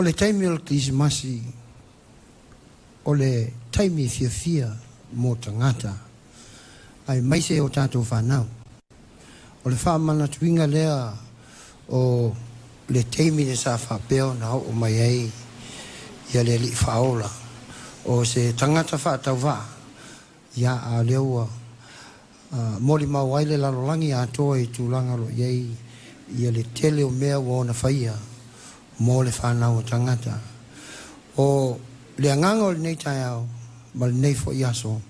O le taimi o le Kerisimasi, o le taimi fiafia mo tagata, aemaise o tatou fanau. O le faamanatuina lea o le taimi lea sa faapea ona oo mai ai ia le Alii Faaola, o se tagata faatauvaa, ia a o lea ua molimau ai le lalolagi atoa i tulaga o lo o i ai ia le tele o mea ua ona faia mo le fanau a tagata. O le agaga o lenei taeao ma lenei foi aso,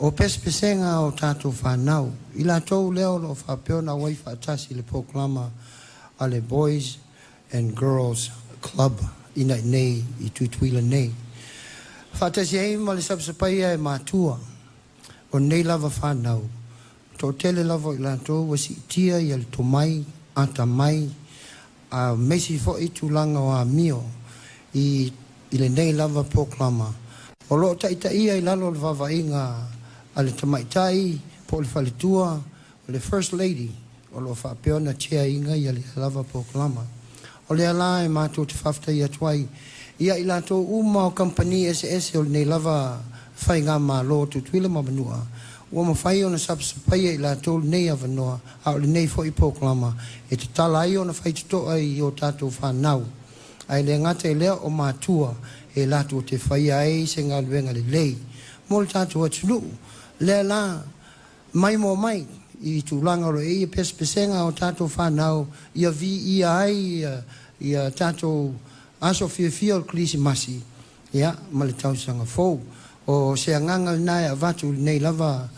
o pesepesega o tatou fanau, i latou lea o lo o faapea ona auai faatasi i le polokalama a le Boys and Girls Club ina nei i Tutuila nei, faatasi ai ma le sapasapaia e matua o nei lava fanau, toatele lava o i latou ua siitia ia le tomai, atamai, aemaise foi tulaga o amio i lenei lava polokalama o lo o taitaia i lalo o le vaavaaiga a le tamaitai po o le faletua o le First Lady o lo o faapea ona chair ina ia lea lava polokalama. O lea la e matou te faafetai atu ai ia i latou uma o kamupani eseese o lenei lava faigamalo Tutuila ma Manua ua mafai ona sapasapaia i latou lenei avanoa, a o lenei foi polokalama e tatala ai ona faitotoa i o tatou fanau, ae le gata i lea o matua e latou te faia ai se galuega lelei mo le tatou atunuu. Lea la maimoa mai i tulaga o lo o i ai pesepesega o tatou fanau ia viia ai ia tatou aso fiafia o le Kerisimasi ia ma le tausaga fou. O se agaga lena e avatu i lenei lava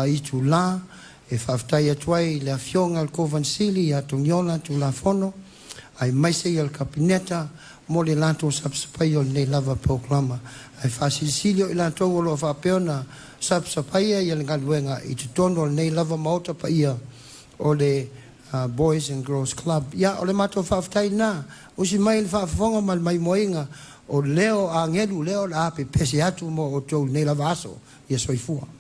itula e faafetai atu ai i le afioga i le Kovana Sili ia Togiola Tulafono aemaise ia le Kapeneta mo le latou sapasapaia o lenei lava polokalama, ae faasilisili o i latou o lo o faapea ona sapasapaia ia le galuega i totonu o lenei lava maota paia o le Boys and Girls Club. Ia, o le matou faafetai lena. Usi mai le faafofoga ma le maimoaina o leo o agelu lea o le a pepese atu mo outou i lenei lava aso. Ia soifua.